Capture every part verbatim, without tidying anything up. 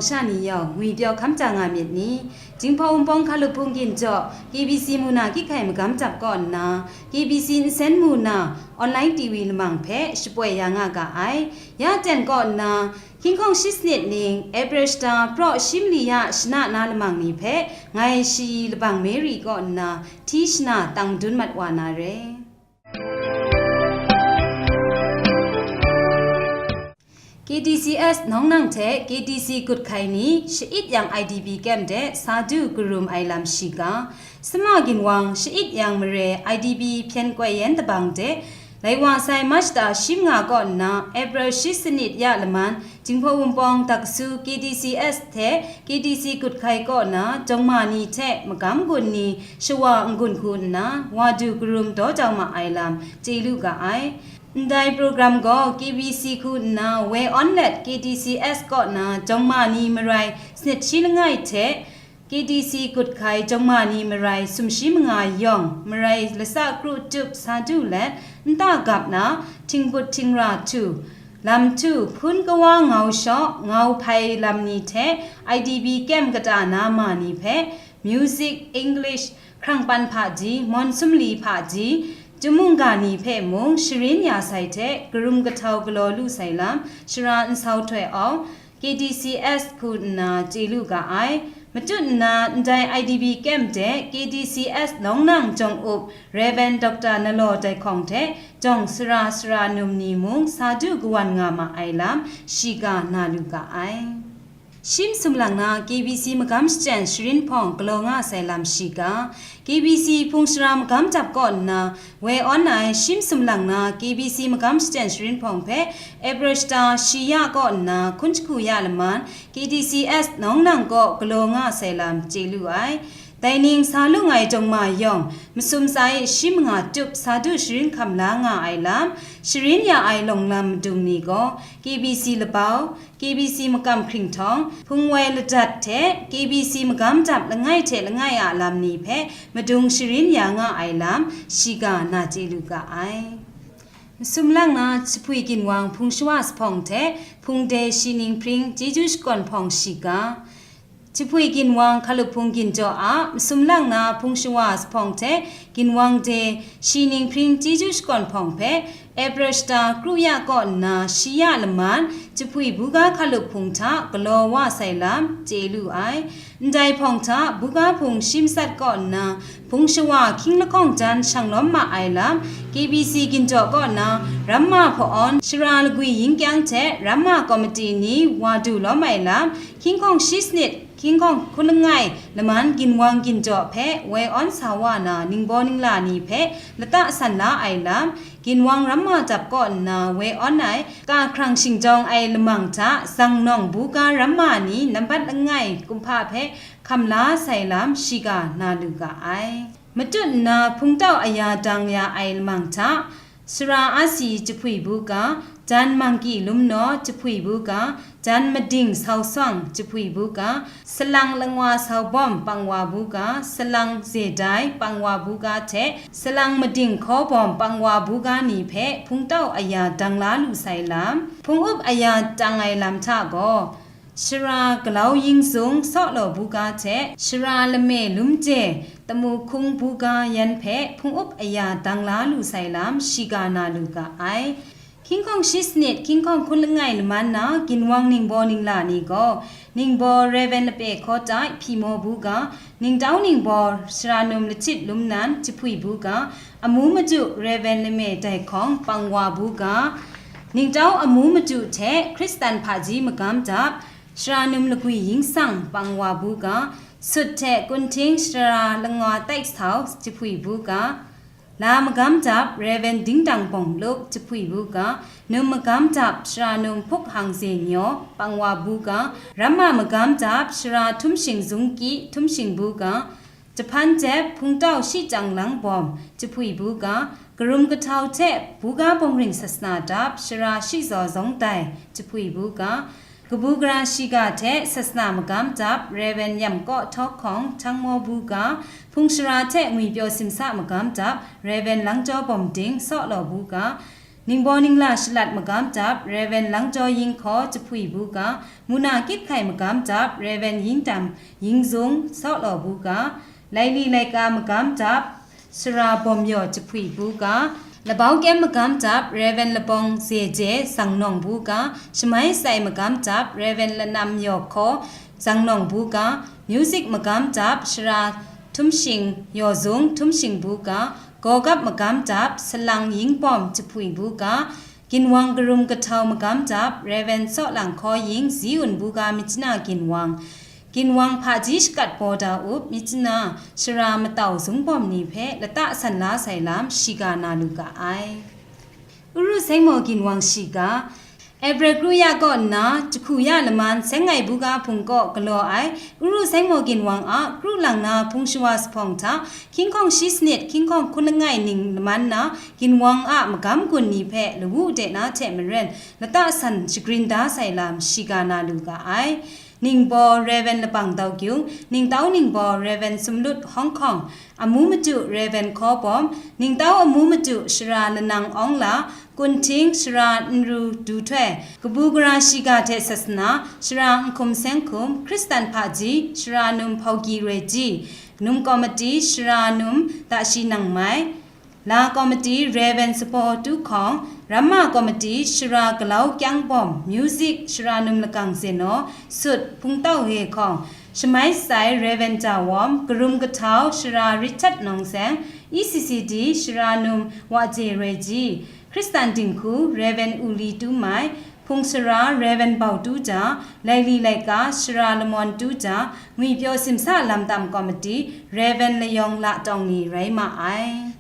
Sha ni yawng ngwi pyaw hkam ja nga myit ni? Jinghpaw Wunpawng Hkalup Hpung Ginjaw, K B C mu na Kyi Hkai Magam Jap kaw nna, K B C nsen mu na online T V lamang hpe shapoi ya nga ga ai. Ya ten kaw nna, hkying hkawng shi sanit ning, April shata praw shi mali ya shana na lamang ni hpe, ngai Shayi Labang Mary kaw nna, hti shana tang madun mat wa na re. K D C S Nawng Nang hte K D C Kut Hkai ni sha'it yang I D P camp de sa du karum ai lam shiga, Sema Ginwang sha'it yang mare I D P hpyen koi yan dabang de, lai wa sai March shata shi manga kaw nna April shi sanit ya laman, Jinghpaw Wunpawng Daksu K D C S hte K D C Kut Hkai kaw na jawng ma ni hte magam gun ni shawa n-gun hku nna, wa du karum daw jau ma ai lam chye lu ga ai. Ndai program gaw K B C hku nna woi awn let K D C S kaw na jawng ma ni marai sanit shi langai hte, K D C Kut Hkai jawng ma ni marai sumshi manga yawng, marai lasa kru tup sa du let, nta gap na, htingbut htingra htu, lam htu, hpun kawa ngau shaw, ngau hpai lam ni hte, I D P camp kata na ma ni hpe, music, English, hkrang pan hpaji, mawn sumli hpaji, chyum mungga ni hpe mung sharin ya sai hte, karum kahtau galaw lu sai lam, shara nsau htoi au, K D C S hku nna chye lu ga ai. Matut nna ndai I D P camp de K D C S Nawng Nang jawng up Rev. Doctor Nalaw Dai Hkawng hte jawng sara sara num ni mung sa du kawan nga ma ai lam shiga na lu ga ai. Shi masum lang na K B C magam shachyen sharin hpawng galaw nga sai lam shiga, K B C Hpung Shara Magam Jap kaw nna woi awn ai shi masum lang na K B C magam shachyen sharin hpawng hpe April shata shi ya kaw nna hkun jahku ya laman K D C S Nawng Nang kaw galaw nga sai lam chye lu ai. Dai ning sa lung ai jawng ma yawng, masum tsa e shi manga tup sa du sharin hkam la nga ai lam, sharin ya ai lawng lam madung ni gaw, K B C Labau, K B C Makam Hkringhtawng, Hpung Woi Ladat hte K B C Magam Jap langai hte langai a lam ni hpe madung sharin ya nga ai lam, shiga na chye lu ga ai. Masum lang na Jahpui Ginwang Hpung Shawa Jahpawng hte Hpung De Shi Ning Hpring Chyeju Shakawn Hpawng shiga, Jahpui Ginwang Hkalup Hpung Ginjaw a masum lang na Hpung Shawa Jahpawng hte Ginwang De Shi Ning Hpring Chyeju Shakawn Hpawng hpe April shata kru ya kaw nna shi ya laman Jahpui buga hkalup hpung hta galaw wa sai lam chye lu ai. Ndai hpawng hta buga hpung shi matsat kaw nna Hpung Shawa hkying lahkawng jan shang lawm ma ai lam, K B C Ginjaw kaw na Ramma Hpaw-awn Shara Lagwi Yin Kyang hte Ramma Komiti ni wa du lawm ai lam, hkying hkawng shi sanit, hkying hkawng hkun langai laman Ginwang Ginjaw hpe woi awn sa wa na ningbaw ningla ni hpe lata san la ai lam, Ginwang Ramma Dap kaw nna woi awn ai, ka hkrang shingjawng ai lamang hta Zangnawng buga ramma ni nambat langai kumhpa hpe hkam la sai lam shiga na lu ga ai. Matut nna hpungtau aya dang ya ai lamang hta, Sara Asi Jahpui buga, Jan Mangki Lumnaw Jahpui buga, Jan Mading Sau Sawng Jahpui buga, Salang Langwa Sau Bawm Pangwa buga, Salang Zedai Pangwa buga hte Salang Mading Hkaw Bawm Pangwa buga ni hpe hpungtau aya dang la lu sai lam, hpung up aya dang ai lam hta gaw, Shara Galau Yingzung Sawlaw buga hte Shara Lame Lumje Tamu Hkung buga yan hpe hpung up aya dang la lu sai lam shiga na lu ga ai. Hkying hkawng shi sanit, hkying hkawng hkun langai laman na Ginwang ningbaw ningla ni gaw, ningbaw Rev. Lape Hkaw Tai Hpyi Maw buga, ningtau ningbaw Shara Num Lachit Lumnan Jahpui buga, amu madu Rev. Lame Dai Hkawng Pangwa buga, ningtau amu madu hte Hkristan hpaji magam dap, Shara Num Lagwi Yingsang Pangwa buga, sut hte kunhting Shara Langwa Taik Sau Jahpui buga, La magam dap Rev. Dingdang Bawng Lup Jahpui buga, num magam dap Shara Num Hpuk Hang Ze Nyaw Pangwa buga, ramma magam dap Shara Htum Shing Zung Kyi Htum Shing buga, Jahpan Jep Hpungtau Shi Chyang Lang Bawm Jahpui buga, karum kahtau hte buga bawngring sasana dap Shara Shi Zaw Zawng Dai Jahpui buga, kabu gara shiga hte sasana magam dap Rev. Yam Kaw Htawk Hkawng Htang Maw buga, hpung shara hte ngwipyaw simsa magam dap Rev. Langjaw Bawm Ding Sawlaw buga, Ningbaw Ningla Shalat Magam Dap, Rev. Langjaw Ying Hkaw Jahpwi Buga, Muna Kit Hkai Magam Dap, Rev. Yingdam Yingzung Sawlaw Buga, Laili Laika Magam Dap, Sara Bawm Yaw Jahpwi Buga, Labau Kyem Magam Dap, Rev. Labawng Zeje Zangnawng Buga, Shamai Sai Magam Dap, Rev. Lanam Yaw Hkaw Zangnawng Buga, Music Magam Dap, Sara Tumshing Yaw Zung Tumshing Buga, Gawgap Magam Dap, Salang Yingbawm Jahpwi Buga, Ginwang Karum Kahtau Magam Dap, Rev. Sawlang Hkaw Ying Zi Un Buga Myitkyina Ginwang, Ginwang Hpaji Shakat Baw Da Up Myitkyina Sara Matau Zungbawm ni hpe lata san la sai lam shiga na lu ga ai. Uru Sengmaw Ginwang shiga, April kru ya kaw nna, jahku ya laman Seng Ngai Buga Hpung kaw galaw ai, Uru Sengmaw Ginwang a kru lang na hpung shawa sa hpawng hta, hkying hkawng shi sanit, hkying hkawng hkun langai ning laman na, Ginwang a magam gun ni hpe lawu de na hte maren, lata san shagrin da sai lam shiga na lu ga ai. Ningbaw Rev. Labang Dau Gyung, Ningtau Ningbaw Rev. Sumlut Hkawng Hkawng, Amu Madu Rev. Hkaw Bawm, Ningtau Amu Madu Sara Lanang Awng La, Kunhting Sara Nru Du Htoi, Kabu Gara Shiga hte Sasana Sara Nhkum Seng Hkum, Hkristan Hpaji Sara Num Hpawgyi Roi Ji, Num Komiti Sara Num Dashi Nang Mai, La Komiti Rev. Sabaw Tu Hkawng, Ramma Komiti Sara Galau Kyang Bawm, Music Sara Num Lagang Zeno, Sut Hpung Tau He Hkawng, Shamai Sai Rev. Ja Wawm, Karum Kahtau Sara Richard Nawng Seng, E C C D Sara Num Wa Je Roi Ji, Hkristan Dinghku Rev. U Li Tu Mai, Hpung Sara Rev. Bau Tu Ja, Laili Laika Sara Lamawn Tu Ja, Ngwipyaw Simsa Lam Tam Komiti Rev. Layawng La Tawng ni rai ma ai.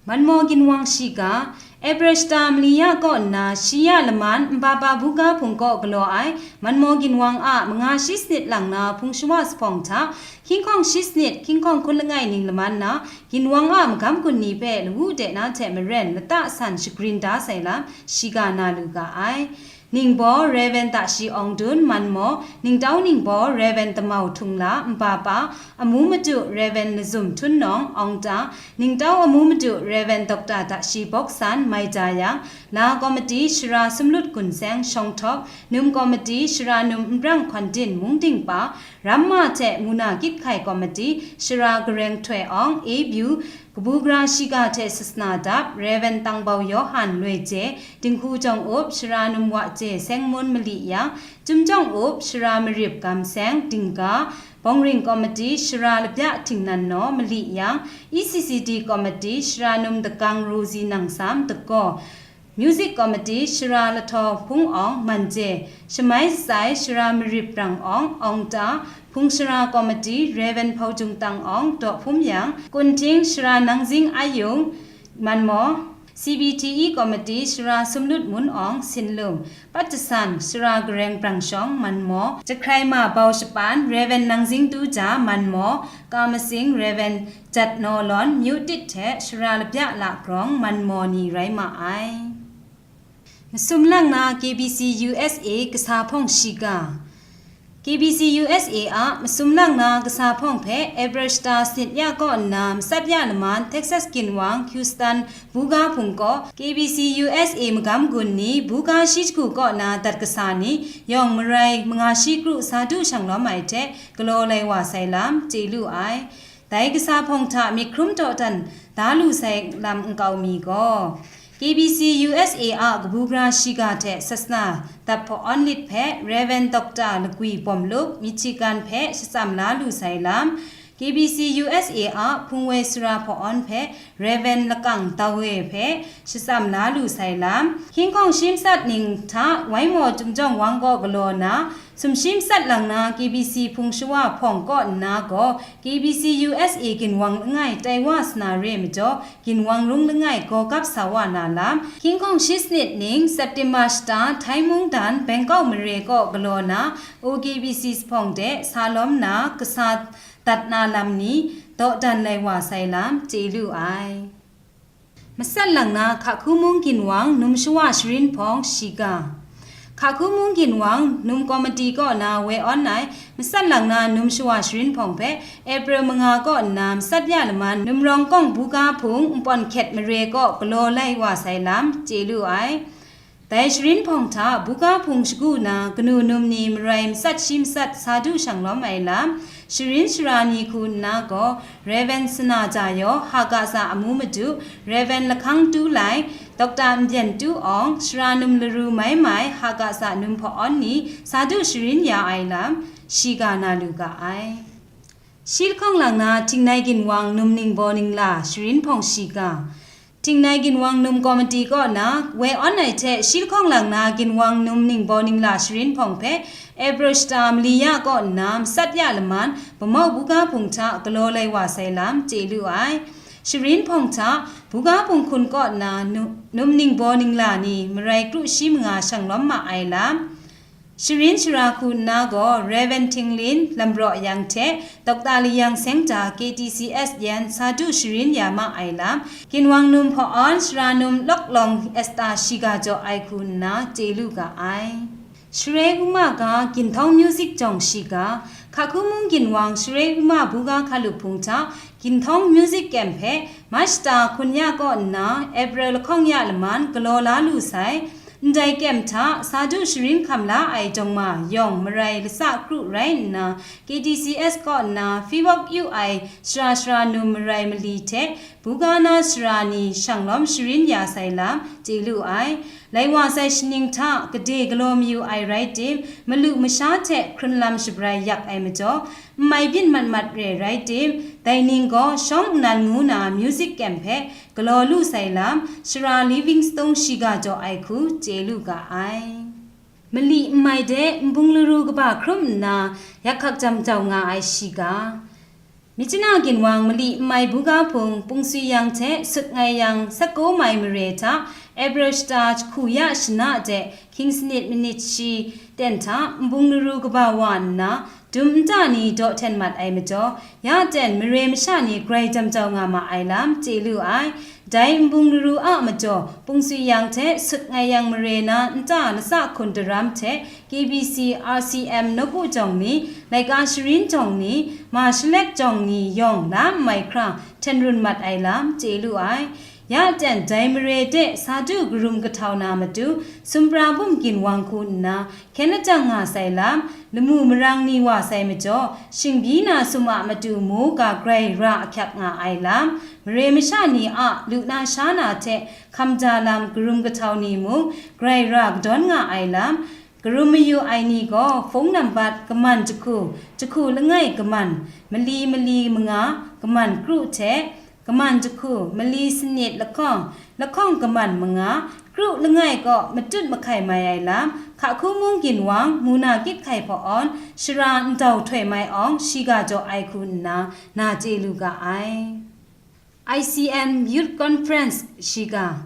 Manmaw Ginwang shiga, April shata mali ya kaw nna shi ya laman Npapa Buga Hpung kaw galaw ai, Manmaw Ginwang a manga shi sanit lang na hpung shawa sa hpawng hta, hkying hkawng shi sanit, hkying hkawng hkun langai ning laman na, Ginwang a magam gun ni hpe lawu de na hte maren lata san shagrin da sai lam shiga na lu ga ai. Ningbaw Rev. Dashi Awng Dun, Manmaw, Ningtau Ningbaw Rev. Tamau Htung La, Npapa, Amu Madu Rev. Lazum Htun Nawng, Awng Ta, Ningtau Amu Madu Rev. Doctor Dashi Bawk San, Mai Ja Yang, La Komiti Sara Sumlut Gun Seng, Shawng Htawk, Num Komiti Sara Num Nbrang Hkawn Din, Mung Dingpa, Ramma hte Muna Kit Hkai Komiti Sara Gareng Htoi Awng, A Byu, Kabu Gara Shiga hte Sasana Dap, Rev. Tangbau Yawhan, Loi Je, Dinghku Jawng Up, Sara Num Wa Je, Seng Mun, Mali Yang, Chyum Jawng Up, Sara Marip Gam Seng, Dingga, Bawngring Komiti Sara Labya Htingnan Naw, Mali Yang, E C C D Komiti Sara Num Dagang, Rosie Nangsam, Dagaw, Music Committee Sara Lahtaw Hpung Awng, Man Je, Shamai Sai Sara Marip Rang Awng, Awng Ta, Hpung Sara Committee Rev. Hpaujung Tang Awng, Daw Hpum Yang, Kunhting Sara Nangzing Ayung, Manmaw, C B T E Committee Sara Sumlut Mun Awng, Sinlung, Pat Jasan Sara Gareng Brang Shawng, Manmaw, Jahkrai Ma Bau Shapan Rev. Nangzing Tu Ja, Manmaw, Ka Masing Rev. Jat Naw Lawn, Myu Tit hte Sara Labya La Grawng, Manmaw ni rai ma ai. Masum lang na K B C U S A kasa hpawng shiga. K B C U S A a masum lang na kasa hpawng hpe April shata sanit ya kaw nna matsat ya laman Texas ginwang Houston buga hpung kaw K B C U S A magam gun ni buga shi jahku kaw na dat kasa ni yawng marai manga shi kru sa du shang lawm ai hte galaw lai wa sai lam chye lu ai. Dai kasa hpawng hta myit hkrum dawdan da lu sai lam nkau mi gaw, K B C U S A a kabu gara shiga hte sasana dap hpaw-awn lit hpe Rev. Doctor Lagwi Bawm Lup, Michigan hpe shatsam la lu sai lam, K B C U S A a hpung woi sara hpaw-awn hpe Rev. Lakang Dawe hpe shatsam la lu sai lam, hkying hkawng shi matsat ning hta Waimaw Chyum Jawng Wang kaw galaw na, sumshi matsat lang na K B C hpung shawa hpawng kaw nna gaw, K B C U S A ginwang langai tai wa sa na re majaw, ginwang rung langai gaw gap sa wa na lam, hkying hkawng shi sanit ning September shata Thai mungdan Bangkok mare kaw galaw na, O K B C sa hpawng de sa lawm na kasa dat na lam ni dawdan lai wa sai lam chye lu ai. Matsat lang na Hkahku mung ginwang num shawa sharin hpawng shiga. Hkaku Mung Ginwang Num Komiti kaw na woi awn ai, matsat lang na Num Shawa Sharin Hpawng hpe April manga kaw nna matsat ya laman Num Rawng Kawng Buga Hpung npawt hkyet mare kaw galaw lai wa sai lam chye lu ai. Dai Sharin Hpawng hta Buga Hpung shagu na kanu num ni marai matsat shi matsat sa du shang lawm ai lam, Sharin Shara ni hku nna gaw, Rev. Sana Jayaw, Hakasa amu madu, Rev. Lahkang Tu Lai, Doctor Nbyen Tu Awng, Shara Num Laru Mai Mai, Hakasa Num Hpaw Awn ni sa du sharin ya ai lam, shiga na lu ga ai. Shi lahkawng lang na Htingnai Ginwang Num Ningbaw Ningla Sharin Hpawng shiga. Htingnai Ginwang Num Komiti kaw na woi awn ai hte shi lahkawng lang na Ginwang Num Ningbaw Ningla Sharin Hpawng hpe April shata mali ya kaw nna matsat ya laman Bamau Buga Hpung hta galaw lai wa sai lam chye lu ai. Sharin Hpawng hta Buga Hpung hkun kaw na Nu-, Num Ningbaw Ningla ni marai kru shi manga shang lawm ma ai lam, Sharin Shara hku nna gaw Rev. Htinglin Lamraw Yang hte Doctor Layang Seng hta K T C S yan sa du sharin ya ma ai lam, Ginwang Num Hpaw Awn Shara Num Lawk Lawng Esther shiga jaw ai hku nna chye lu ga ai. Sharai Uma ga Ginhtawng Music jawng shiga. Hkaku Mung Ginwang Sharai Uma Buga Hkalup Hpung hta Ginhtawng Music Camp hpe March shata hkun ya kaw nna April lahkawng ya laman galaw la lu sai. Ndai camp hta sa du sharin hkam la ai jawng ma yawng marai latsa kru rai nna, K T C S kaw nna hpyi wap yu ai shara shara num marai mali hte buga na shara ni shang lawm sharin ya sai lam chye lu ai. Lai wa sai shaning hta gade galaw mayu ai rai tim, malu masha hte hkrun lam shabrai yak ai majaw, n mai byin mat mat re rai tim, dai ning gaw shawng nnan ngu na music camp hpe galaw lu sai lam, Shara Livingstone shiga jaw ai hku chye lu ga ai. Mali n mai de nbung laru kaba hkrum nna, yak hkak jam jau nga ai shiga. Myitkyina Ginwang mali n mai buga hpung Pung Sui Yang hte Sut Ngai Yang Sakko Mai mare hta April shata jahku ya shana de hkying sanit manit shi ten hta nbung laru kaba wa nna, dum nta ni daw hten mat ai majaw, ya ten mare masha ni grai jam jau nga ma ai lam chye lu ai. Dai nbung laru a majaw, Pung Sui Yang hte Sut Ngai Yang mare na nta latsa hkun daram hte K B C, R C M nawku jawng ni, laika sharin jawng ni, ma shalek jawng ni yawng la n mai hkra hten run mat ai lam chye lu ai. Ya ten dai mare de sa du karum kahtau na matu, Sumpra Bum Ginwang hku nna, hkyen lajang nga sai lam, lamu marang ni wa sai majaw, shingbyi na sum a matu mu ga grai ra ahkyak nga ai lam, mare masha ni a lu na sha na hte hkam ja lam karum kahtau ni mung grai ra kadawn nga ai lam, karum mayu ai ni gaw hpung nambat kaman jahku, jahku langai kaman, mali mali manga, kaman kru hte, kaman jahku, mali sanit lahkawng, lahkawng kaman manga, kru langai kaw matut mahkai mai ai lam, Hkaku Mung Ginwang, Muna Kit Hkai Hpaw Awn, Shara Ndau Htoi Mai Awng, shiga jaw ai hku nna, na chye lu ga ai. I C M Youth Conference shiga.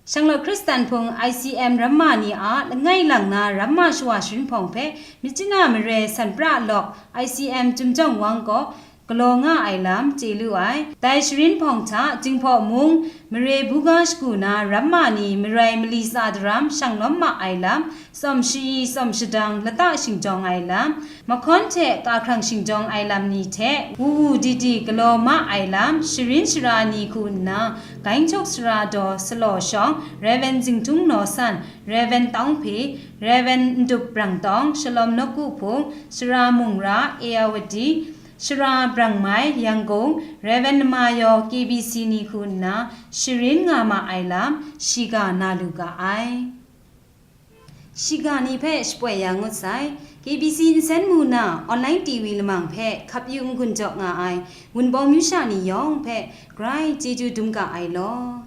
Shanglawt Hkristan Hpung I C M ramma ni a langai lang na ramma shawa sharin hpawng hpe Myitkyina mare Sanpra Lawk I C M Chyum Jawng Wang gaw galaw nga ai lam chye lu ai. Dai sharin hpawng hta Jinghpaw Mung mare buga shagu na ramma ni marai mali tsa daram shang lawm ma ai lam, tsawm shayi tsawm shadang lata shingjawng ai lam, mahkawn hte kahkrang shingjawng ai lam ni hte, wu wu di di galaw ma ai lam, sharin shara ni hku nna, Gainchok Sara Daw Salaw Shawng, Rev. Zingtung Naw San, Rev. Tawng Hpe, Rev. Ndup Brang Tawng, Shalom Nawku Hpung, Sara Mung Ra, Ayeyarwady, Sara Brang Mai, Yangon, Rev. Nma Yaw, K B C ni hku nna, sharin nga ma ai lam, shiga na lu ga ai. Shiga ni hpe shapoi ya ngut sai. K B C nsen mu na online T V lamang hpe hkap yu n-gun jaw nga ai Wunpawng myu sha ni yawng hpe grai chyeju dum ga ai law.